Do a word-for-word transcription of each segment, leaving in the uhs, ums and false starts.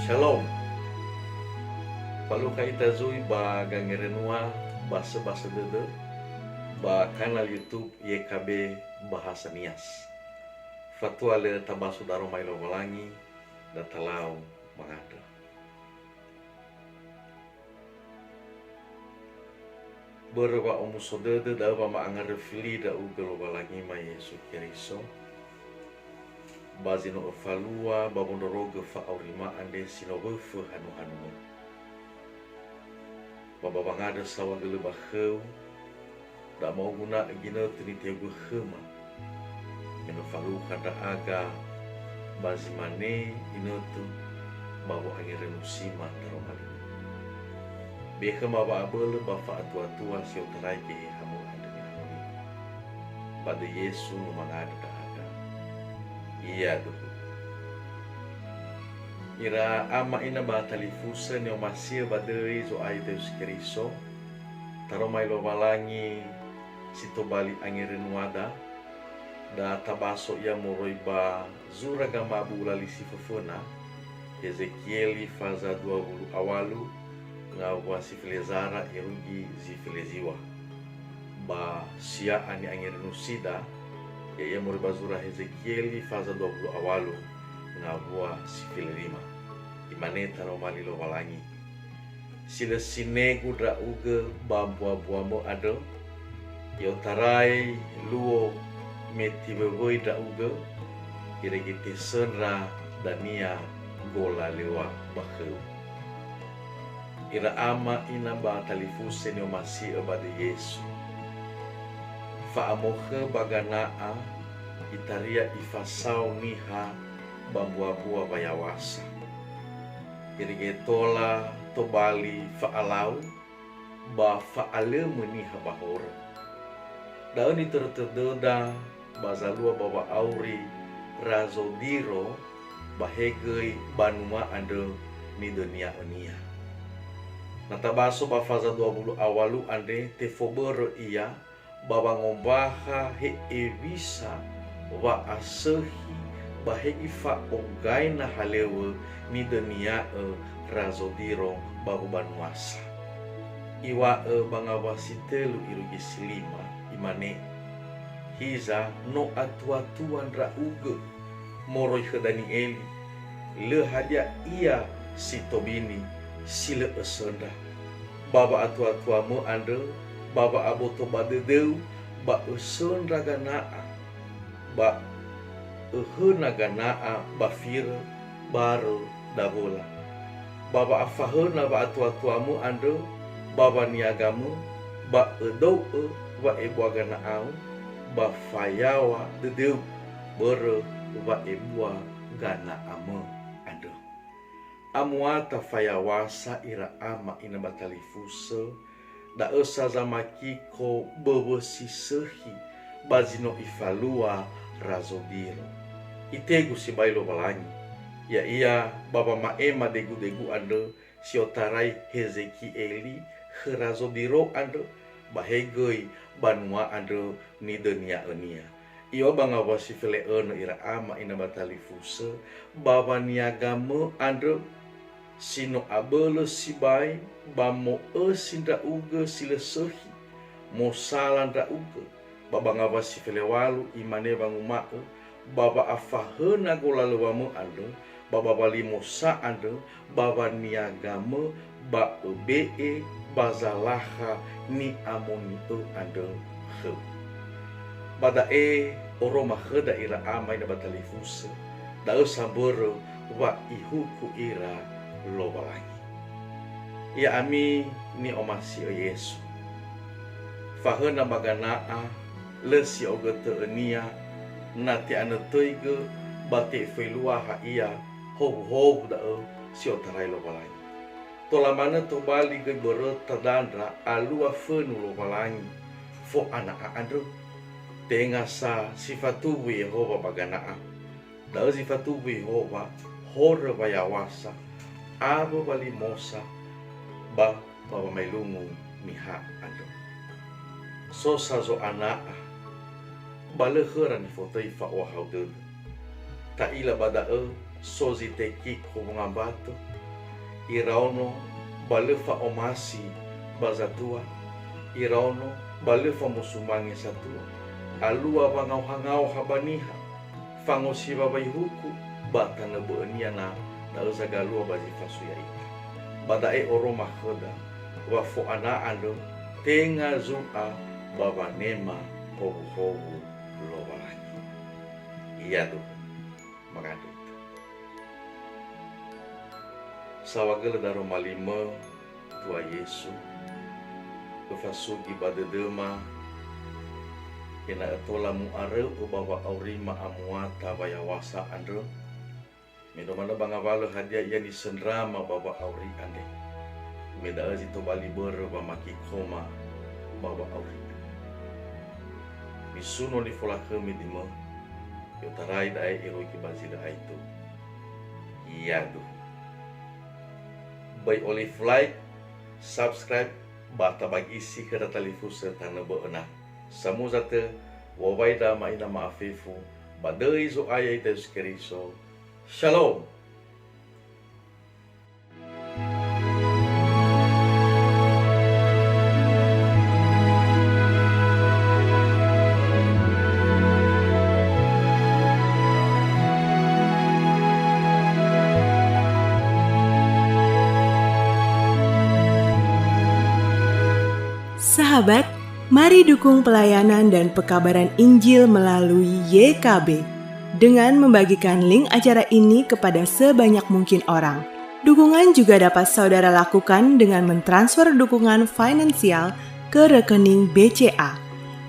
Shalom. Falukha ita zui ba gangerenua basö-basö dödö ba kanal YouTube Y K B Bahasa Nias. Fatua lö tabaso daroma Lowalangi, da talau mangandrö. Börö wa'omuso dödö da'ö wama'angaröfi li ndra'ugö Lowalangima Yesu Keriso, ba zi no öfalua ba wondrorogö fa'aurima andre si no wöfö hanu-hanumö. Ba ba wangandrö saohagölö ba khöu, da ma'oguna'ö ginötö nitehugö khöma, me no falukha ndra'aga ba zi mane inötö ba wo'angerönusima daroma li-Mö. Be khöma wa'abölö ba fa'atuatua si otarai Geheha-Mö andrö ni'amoni'ö. Ba döi Yesu no mangandrö ndra'aga. Ia döhö. Ira ama ina ba talifusö ni'omasi'ö ba döi Zo'aya Yesu Keriso, taroma Lowalangi si tobali angerönuada, da tabaso ia moroi ba zura Gamabula li si föföna, Hezekieli faza dua wulu a walu, ngawua si felezara irugi zi feleziwa. Ba sia'a ni'angerönusida, ya'ia moroi ba zura Hezekieli faza dua wulu a walu, ngawua si felelima. Imane taroma li Lowalangi, "Si lö sinegu ndra'ugö ba mbua-mbuamö andrö, i'otarai luo me tiwöwöi ndra'ugö, irege tesöndra dania golalöŵa ba khöu." Ira ama ina ba talifusö ni'omasi'ö ba döi Yesu. Fa'amökhö ba gana'a, itaria ifasao niha ba mbua-mbua wayaw̃asa. Irege tola tobali fa'alau ba fa'alömö niha ba horö. Da'ö nitörö tödöda ba zalua ba wa'auri Razo Diro, ba he göi banua andrö nidönia'önia. Na tabaso ba faza dua wulu a walu andre tefobörö ia ba wangombakha he ewisa wa'asökhi ba he ifa'ogaina halöŵö nidönia'ö Razo Diro ba wobanuasa. Iŵa'ö ba ngawua si tölu irugi si lima, imane, "Hiza no atua-tua ndra'ugö moroi khö Danieli, lö hadia ia si tobini si lö ösöndra. Ba wa'atua-tuamö andrö, ba wa'aboto ba dödöu, ba ösöndra gana'a, ba öhöna gana'a ba firö barö dawöla. Ba wa'afahöna wa'atua-tuamö andrö ba waniagamö, ba ödou'ö wa'ebua gana'au, ba fayaŵa dödöu börö wa'ebua gana'amö andrö." Amuata fayaŵasa ira ama ina ba talifusö, da'ö sa zamakiko böwö si sökhi ba zi no ifalua Razo Diro. Itegu sibai Lowalangi, ya'ia ba wama'ema degu-degu andrö si otarai Hezekieli khö Razo Diro andrö, ba he göi banua andrö nidönia'önia. Iŵa'ö ba ngawua si fele'önö ira ama ina ba talifusö, ba waniagamö andrö, si no abölö sibai ba mo'ösi ndra'ugö si lö sökhi, mosala ndra'ugö, ba ba ngawua si feleŵalu imane wanguma'ö, ba wa'afahöna golalöŵamö andrö, ba ba walimosa andrö, ba waniagamö, ba öbe'e ba zalakha ni'amoni'ö andrö khöu. Ba da'e oroma khöda ira ama ina ba talifusö, da'ö sambörö wa ihuku ira Lowalangi. Ya'ami ni'omasi'ö Yesu. Fahöna ba gana'a, lö si ogötö'önia, na te'anötöigö ba te'eföi luaha ia howuhowu da'ö si otarai Lowalangi. Tola manö tobali göi böröta dandra alua fönu Lowalangi fo'ana'a andrö. Tenga sa si fatuwu Yehowa ba gana'a. Da'ö zi fatuwu Yehowa horö wayaŵasa, awö walimosa, ba ba wamaelungu niha andrö. So sa zo'ana'a, ba lö khöra nifotöi fa'ohahau dödö. Ta'ila ba da'ö, So zi tekiko wongambatö, iraono ba lö fa'omasi ba zatua, iraono ba lö famosumange satua, alua wangaoha-ngaoha ba niha, fangosiwa wai huku ba tanö bö'önia na da'ö zagalua ba zi fasui ya'ita. Ba da'e oroma khöda wa fo'ana andrö tenga zu'a ba wanema howuhowu Lowalangi. Iyaduhu, mangandrö ita. Saohagölö daroma limö, Tua Yesu, öfasugi ba dödöma, ena'ö tola mu'aröu'ö ba wa'aurima amuata wayaw̃asa andrö, me no manö ba ngawalö hadia ia nisöndrama ba wa'auri andre. Me da'ö zi tobali börö wamakikoma ba wa'auri. Misuno nifolakhömi dimö, i'otarai da'e irugi ba zi lö aetu. Iyaduhu. Böi olive like, subscribe, ba tabagisi khöda talifusö tanö bö'öna. Samuza tö, wowaida ma'ina ma'afefu, ba döi Zo'aya ita Yesu Keriso. Shalom! Sahabat, mari dukung pelayanan dan pekabaran Injil melalui Y K B dengan membagikan link acara ini kepada sebanyak mungkin orang. Dukungan juga dapat saudara lakukan dengan mentransfer dukungan finansial ke rekening B C A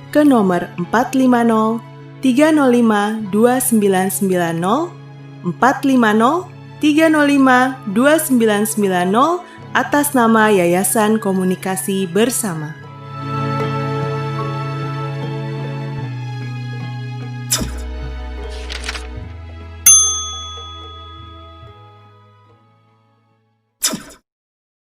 ke nomor empat lima nol tiga nol lima dua sembilan sembilan nol, empat lima nol tiga nol lima dua sembilan sembilan nol, atas nama Yayasan Komunikasi Bersama.